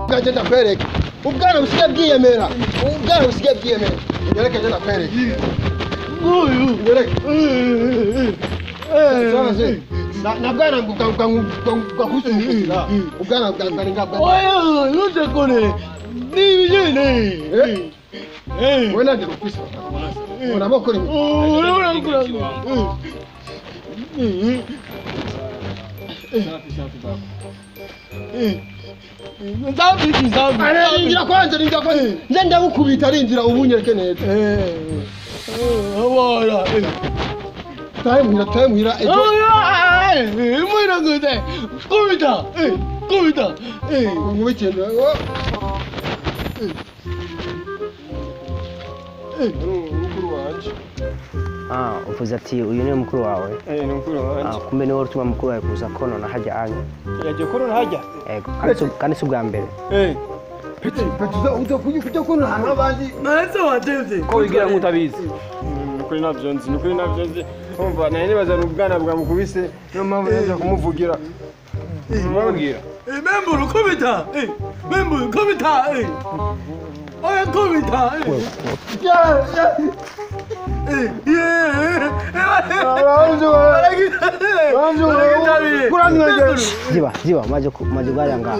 Genda kwereke ubwana busigaye bwiyemera, ubwana busigaye bwiyemera. Nyereke genda kwereke. Nyereke. Na bwana bwa ubwana bwa bwa. Oya, ntutekone. Ni ibijene. Eh. Wewe nande gufisa. Urabokora. Urabokora. Safi safi baba. Nzambi nzambi. Arinjira kwanza, rinjira kwanza. Nje ndagukubita rinjira ubunyereke neza. Wala. Tahe muhira, tahe muhira. Oya, muhira gute. Kubita. Kubita. Nkubitende. Mukuru wanje. Ah, uvuze ati uyu ni mukuru wawe? Eh, ni mukuru wanje. Ah, kumbe niwe utuma mukuru wawe kuza konona hajya anya. Yaje konona hajya? Ego, kandi si ubwa mbere. Eh. Peti, peti uza kujya konona ahantu abandi. Nahise watevye. Ko wigira nk'utabizi. Nukuri navyo nzi, nukuri navyo nzi. Umva nari nibaza n'ubwana bwa mukubise, niyo mpamvu naje kumuvugira. Kumubwira. Memburu kubita. Memburu kubita. Oya kubita. Ya ya. Ziba, ziba, maje gaya nga.